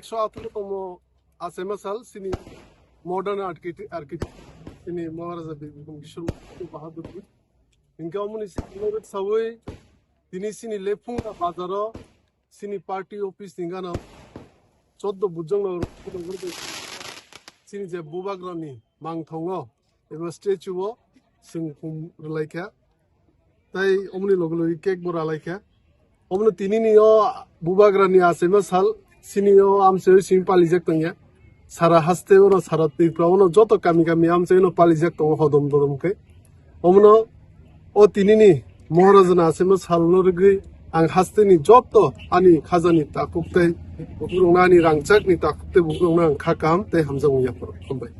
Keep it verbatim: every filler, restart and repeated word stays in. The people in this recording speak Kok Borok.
So atwlwi tongmo achaima sal sini modern architect, architect sini Maharaja Bir Bikram Kishore Bahadur. Hinkhe omoni sal sawi tini sini Lephunga bazaro sini party office ni gana choddo bujang no sini je bubagrani mangthongo eba statue o sing khum rwlaikha. Tai omoni logi logi cake bo ralaikha. Omoni tinini o bubagrani achaima sal, sini o amchai simi palijak tongya. Sara haste ono, sara Tripura ono joto kami kami amchai ono palijak tongo hodom dodom khe. Omono o tinini Maharajani achaima salno rwgwi ang hasteni joto ani khajani takhuk tei bukurokno, ani rangchakni takhuk tei bukurokno ang kha kaham tei hamjakmung yapharw. Hambai.